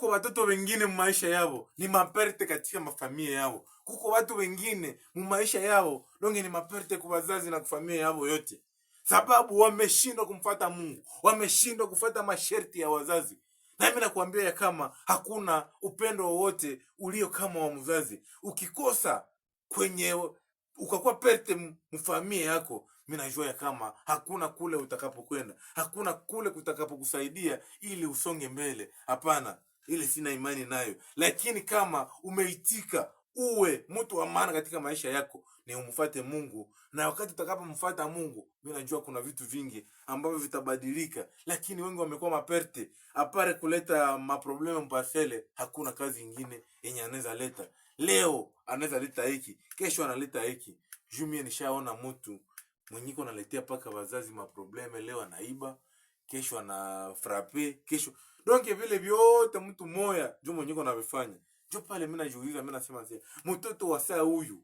Kuko watoto wengine mumaisha yao ni maperte katika mafamilia yao. Kuko watu wengine mumaisha yao donge ni maperte kwa wazazi na kufamilia yao yote, sababu wameshindwa kumfata Mungu, wameshindwa kufata masharti ya wazazi. Na mimi nakuambia ya kama hakuna upendo wowote ulio kama wa mzazi. Ukikosa kwenye ukakuwa perte mfamie yako, mimi najua ya kama hakuna kule utakapokwenda, hakuna kule kutakapokusaidia ili usonge mbele. Hapana, ile sina imani nayo. Lakini kama umeitika uwe mtu wa maana katika maisha yako, ni umfate Mungu, na wakati utakapomfuata Mungu, mimi najua kuna vitu vingi ambavyo vitabadilika. Lakini wengi wamekuwa maperte apare kuleta maprobleme mpasele, hakuna kazi ingine yenye anaweza leta. Leo anaweza leta hiki, kesho analeta hiki. Juu mie nishaona mtu mwenyiko analetea paka wazazi maprobleme, leo anaiba, kesho ana frappe, kesho donc vile vyote mtu moya juu mwenyiko anavifanya. Njo pale mimi najiuliza, mimi nasema sasa, mtoto wa saa huyu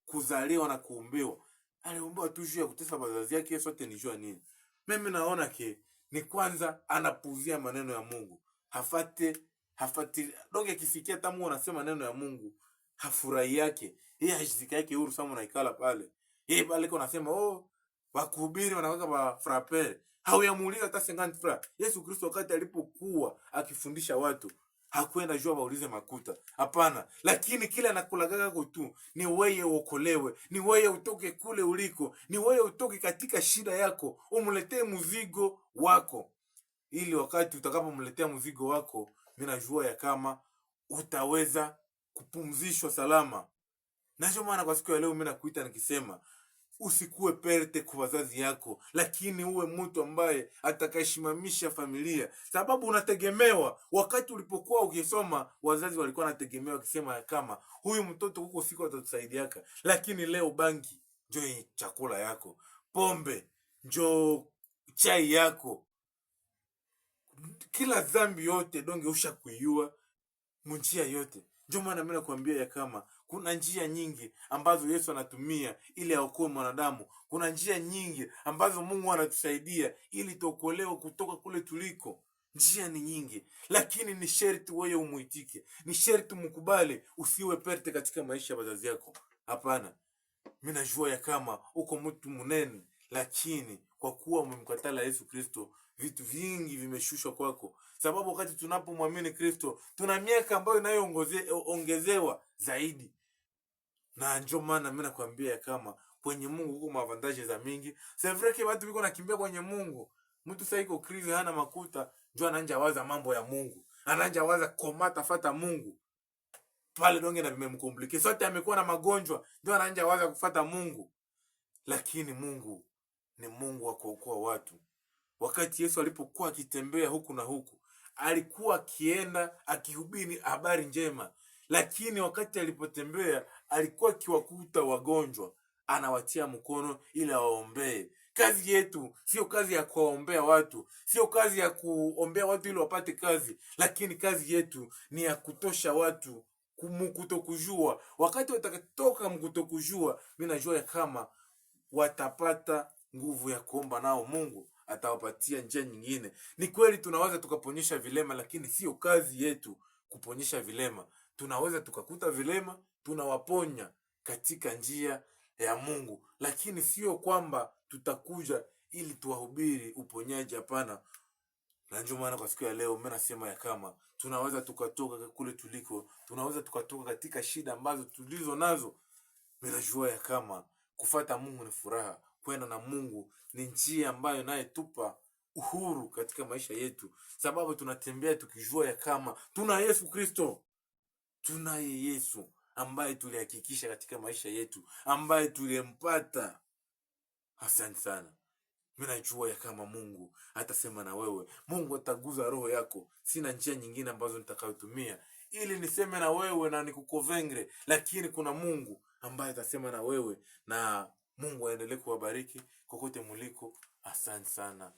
kuzaliwa na kuumbiwa, aliumbiwa tu juu ya kutesa wazazi yake, sote ni jua nini? Mimi naona ke ni kwanza anapuzia maneno ya Mungu, hafate hafati donc akisikia tamu anasema neno ya Mungu hafurahi yake yeye, hajisika yake huru sana, naikala pale yeye pale iko nasema oh, wakuhubiri wanaweka ba frapper, hauyamuuliza hata 50 francs. Yesu Kristo wakati alipokuwa akifundisha watu hakwenda jua waulize makuta, hapana. Lakini kile anakulagaga tu ni weye uokolewe, ni weye utoke kule uliko, ni weye utoke katika shida yako, umletee mzigo wako, ili wakati utakapomletea mzigo wako, mimi najua ya kama utaweza kupumzishwa salama. Na ndio maana kwa siku ya leo mimi nakuita nikisema usikuwe perte kwa wazazi yako, lakini uwe mtu ambaye atakayeshimamisha familia, sababu unategemewa. Wakati ulipokuwa ukisoma, wazazi walikuwa wanategemewa wakisema kama huyu mtoto huko siku atatusaidiaka, lakini leo bangi njo chakula yako, pombe njo chai yako, kila dhambi yote donge usha kuiua munjia yote. Ndio maana mimi nakwambia ya kama kuna njia nyingi ambazo Yesu anatumia ili aokoe mwanadamu. Kuna njia nyingi ambazo Mungu anatusaidia ili tuokolewe kutoka kule tuliko. Njia ni nyingi, lakini ni sherti wewe umuitike, ni sherti mkubali, usiwe perte katika maisha ya wazazi yako. Hapana, mimi najua ya kama uko mtu munene, lakini kwa kuwa umemkatala Yesu Kristo, vitu vingi vimeshushwa kwako, sababu wakati tunapomwamini Kristo tuna miaka ambayo inayoongezewa zaidi, na ndio maana mimi nakwambia kama kwenye Mungu huko maavantage za mingi. C'est vrai que watu biko nakimbia kwenye Mungu. Mtu sasa iko crise hana makuta, ndio ananja waza mambo ya Mungu, ananja waza komata fata Mungu pale donge na vimemkomplike. Sote amekuwa na magonjwa, ndio ananja waza kufata Mungu, lakini Mungu ni Mungu wa kuokoa watu. Wakati Yesu alipokuwa akitembea huku na huku, alikuwa akienda akihubiri habari njema, lakini wakati alipotembea alikuwa akiwakuta wagonjwa, anawatia mkono ili awaombee. Kazi yetu sio kazi ya kuwaombea watu, sio kazi ya kuombea watu ili wapate kazi, lakini kazi yetu ni ya kutosha watu mkutokujua. Wakati watatoka mkutokujua, mimi najua ya kama watapata nguvu ya kuomba, nao Mungu atawapatia njia nyingine. Ni kweli tunaweza tukaponyesha vilema, lakini sio kazi yetu kuponyesha vilema. Tunaweza tukakuta vilema tunawaponya katika njia ya Mungu, lakini sio kwamba tutakuja ili tuwahubiri uponyaji. Hapana. Na ndio maana kwa siku ya leo mimi nasema ya kama tunaweza tukatoka kule tuliko, tunaweza tukatoka katika shida ambazo tulizo nazo. Mimi najua ya kama kufata Mungu ni furaha, kwenda na Mungu ni njia ambayo inayetupa uhuru katika maisha yetu, sababu tunatembea tukijua ya kama tuna Yesu Kristo, tunaye Yesu ambaye tulihakikisha katika maisha yetu, ambaye tuliyempata. Asante sana. Mimi najua ya kama Mungu atasema na wewe, Mungu ataguza roho yako. Sina njia nyingine ambazo nitakayotumia ili niseme na wewe na nikukovengre, lakini kuna Mungu ambaye atasema na wewe, na Mungu aendelee kuwabariki kokote muliko. Asante sana.